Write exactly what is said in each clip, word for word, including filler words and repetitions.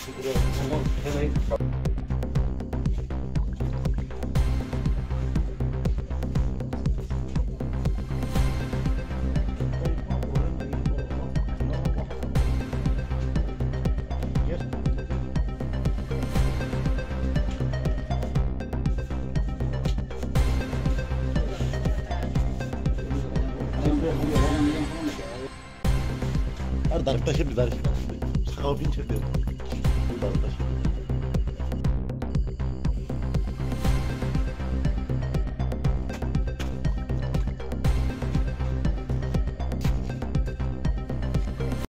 Ar director sip, director sip. Sakao bin sip. Director sip.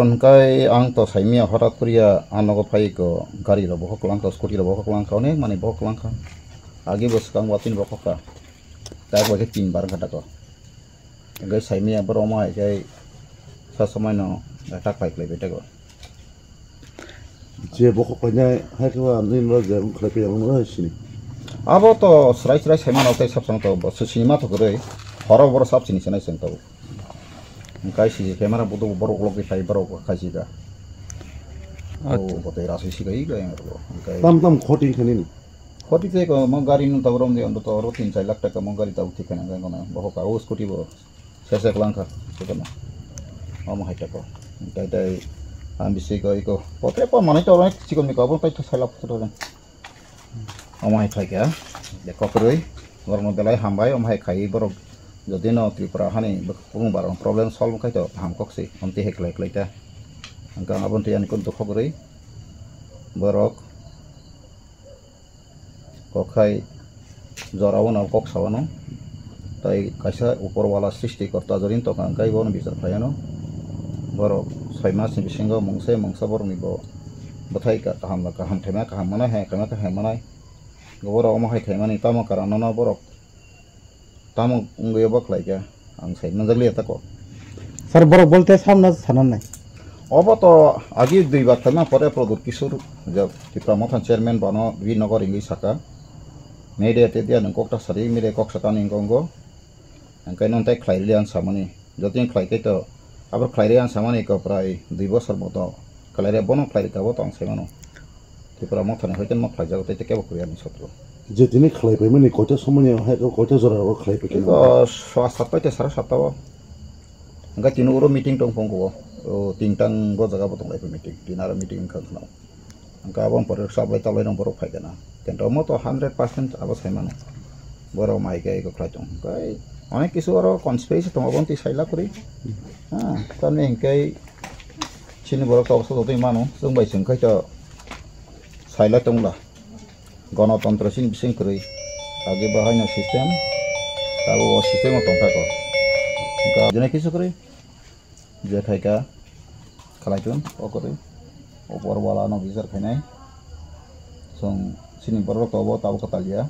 Hwnkhai ang to saimia hotat koriya, ang nogo phai ko gari rok bohok langkha, scooty rok bohok langkha, onek manwi bohok langkha. Agi bo swkang watwi bohok kha. Tak bai khe tin bar wngkha tako. Hingke saimia borok omo hai khe sa samai no attack pai khlai bai tego. Je bokhok painai hai khe ba nini no je wng khlai pai ang no sini. Abo to srai srai sai mano tei sab samai to bo sini ma to kwrwi. Horo boro sab sini sinai seng to. Hingke sisi camera budu borok ulo khe sai borok khai si ka. Acha. O bo tei rasi si ka i ka yang ro. Hingke tam tam khoti khe nini. Khoti tei ko mo gari no tabrom de ondo to oro tin char lakh taka mo gari tabuk thik khe nang kono. Bokhok ka o scooty bo. Sesek langkha, sekono. Omo hai tako. Tai tai, ang bisi ko iko. Pote po manai to onek chikon miko abo tai to sala photo ren. Omo hai khai kha. De kokroi. Borok no belai hambai, omo hai khai borok. Jodi no Tripura hani bwkung barok problem solve khai to ham kok si. Omti hai klai klai ta. Ang kang abon tiyani kun to kokroi. Borok. Kokhai jorao no kok sao no. Tai kaisa upor wala srishti korta jorin tongkha, hingkai bono bichar khlai ano. Borok soi mas ni bisingo mungsa mungsa borok ni bo bwthai kaham kaham khaima kaham manai, hai khaima kaham manai. Borok omo hai khaimani tamo karon no borok. Tamo wngwi obo khlai kha, ang sai manjakliya tako. Sir, borok bolte samna sananai. Obo to agi dui bar khlaima pore Pradyut Kishore, je Tipra Motha chairman, bono Virnagar wngwi saka. Media te dia nwng kok ta sari, media kok sakani wngkha wngo. Hingke nwng tai khlai rwliya ang samani. Jotoni khlai khe to, abo khlai rwya ang samani ko prai dui bosor moto. Khlai rwya bono khlai rwkha bo to ang sai mano. Tripura Mothani hoite ma khlaijago, tei tei kebo kwrwi ani sotro. Je tini khlai paimani koita somoni hai koita jora ro khlai paikhe? Iko swa satta te sara satta o. Hingke tini uro meeting tong phung ko. O tingtang go jaga bo tong lai meeting. Tini aro meeting wngkha khna. Hingke abo pore sablai tablai rong borok phai kana. Kento mo to hundred percent abo sai mano. Borok mai khe iko khlai tong. Hingke onek kisu oro conspiracy tong abo twi sai la kwrwi. Ha, tamni hingke chini borok to so twi mano. Chwng bai chwng khai to sai la tong la. Gonotontro chini bising kwrwi. Age bo haino system, abo o system o tongkha ko. Hingke jene kisu kwrwi. Je khaika khalai tun, o kwrwi. O bor wala no bichar khainai. Chwng chini borok to bo tabuk kwtal ya.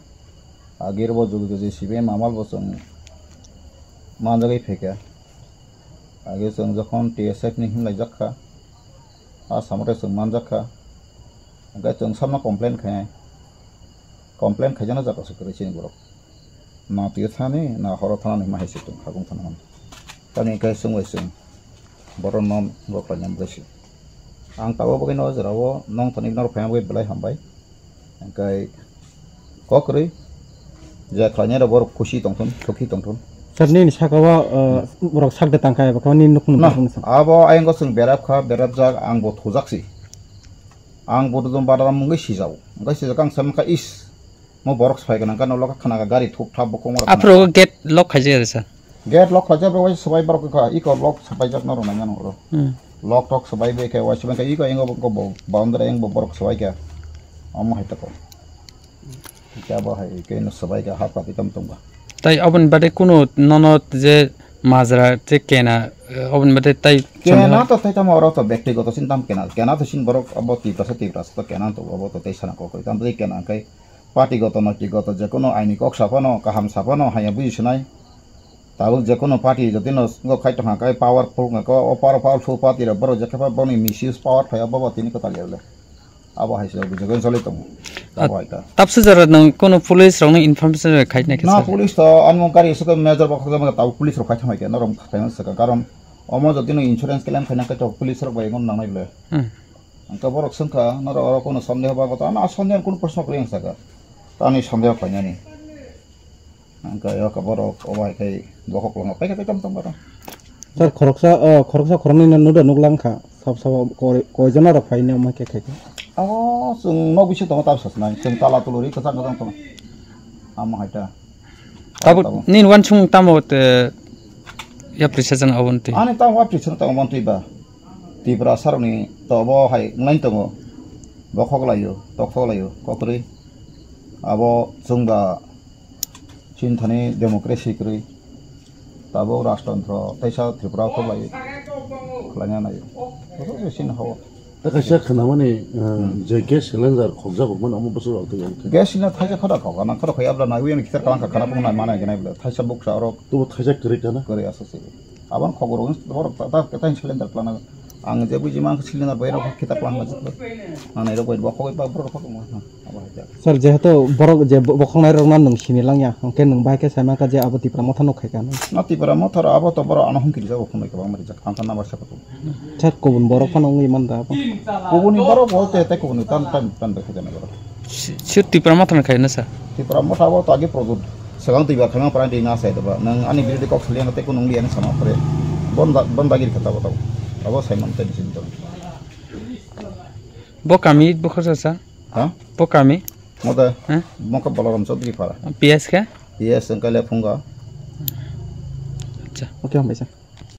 Age bo jugi jugi C B I mamal bo chwng manjagwi phaikha. Age chwng jokhon T S F ni himlai jak kha. A samo tei chwng manjak kha. Hingke chwng samno complain khainai. Complain khaijakno jaga se kwrwi chini borok. Na twi thani, na horo thani hinma hai se chwng habung thana hwn. Tamni hingke chwng bai chwng borok no bo khlaina bagwi se. Ang tabuk bagwi no o jora o nong thani norok phaina bagwi belai hambai. Hingke kok kwrwi je khlainai rok borok khusi tongthun, sukhi tongthun. Sir, nini saka o, uh, borok sak de tangkha eba khe nini nukhung no Na, tongthun sa. Abo ayang o chwng berap kha, berap jak, ang bo thujak si. Ang bo dum badaram mungwi sijao. Hingke sijak ang samkha is. Mo borok sai gwnang khe nokla khe khna kha gari thup thap bo kongor. Aphuru gate lock khaijak ya, sir? Gate lock khaijak, bo waisa swbai borok kha, iko lock swbaijak norok nai mano oro. Hmm. Lock tok swbai bai khe waisa bai khe iko ingo bo, bo boundary ingo borok swbai khe. Omo hai tako. Khe bo hai khe no swbai khe hap hap itam tongba. Tai oboni bade kunu nono je majra je kena, eh, oboni bade tai kena to tai tamo oro to bektigoto sin tam kena. Kena to sin borok abo Tiprasa, Tiprasa to kena to abo to tai sana kokoi. Tam tai kena kai Party goto noiti goto jekono aini kok saphano, kaham saphano haiya buji sinai. Tabuk jekono party jotino swngo khai tongkha khe powerful wngkha khe o power, powerful party rok borok jekhe phano boni misuse power phaiya bobo tini kwtal ya le. Abo hai se bujagwi choli tongo. Abo hai ta. Tapsa jora nwng kono police rokno information rwi khai nai khe Na sir? Police to ano gari sukhe major bokha jama tabuk police rok khai thangbai khe norok khai thangma swkang karon omo jotino insurance claim khaina khe to police rok bai ngono nangnai le. Hmm. Hwnkhe borok swngkha, "Norok oro kono sondeho ba?" Ano sondeho kono proshno kwrwi ang sakha. Tani sondeho khlainani. Hwnkhe eko borok obo hai khai bokhok lama paikha tei tamo tamo borok. Sir, khoroksa, o, khoroksa khoroknwi no nuda nuklang kha. Sab sabo koi, koijon rok phaini omo khe khai kha. Abo chwng nok bisingo tongo, tab sasnai. Chwng tala tuluri kwchang kwchang tongo. Amo hai ta. Abo tamo. Nini wansukmung tamo te yapri sajana aboni twi? Ani tamo yapri sajana tamo aboni twi ba. Tiprasa rokni to obo hai wnglaino tongo. Bokhok laio, tokhok laio, kokrwi. Abo chwng ba chini thani democracy kwrwi. Tabuk rajtantro teisa Tripura o kok lai khlaina nai. Boso se sini hao. Tei kaisa khnamani, uh, je gas cylinder khokjak mano omo bwswk rok twi ang khe. Gas cylinder thaisa khoda khok, ana khoda khoi abla nai, uyang khitar kalang ka khana pung nai mana gwnai bla. Thaisa buksa orok. Tubo thaisa kwrwi kana? Kwrwi asa se. Abang khok rok, borok ta, ta, ta cylinder khlana. Ang je buji mang cylinder bai rok khitar kalang ma jiklo. Nanai rok bai bokho bai ba borok khok ma. Abo hai jak. Sir, jehetu borok je bo-, bokhoknai rok na nwng sini langya, hwnkhe nwng bai khe sai mankha je abo Tipra Motha no khai kha. Na Tipra Motha ro abo to borok ano hwnkhe rijak bo phunai kwbang ma rijak. Ang kha nabar sa kutu. Sir, kubun borok phano wngwi man da abo. Kubuni borok bo te, te kubuni tan, tan, tan bai khai jana borok. Si-, sir Tipra Motha no khai na sir? Tipra Motha abo to agi product. Swkang twi ba khaima pran ri na sai da ba. Nwng ani birodo kok sali ang te kunung li ani sama pore. Bon da, bon dagi rikha tabo tabo. Abo sai man te bisin to. Bo kami bo khorsa sa? Ha? Bo kami? Moda. Ha? Moka Balaram Chaudhary para. P S khe? P S engkale phunga. Acha. Okay, hambai sa.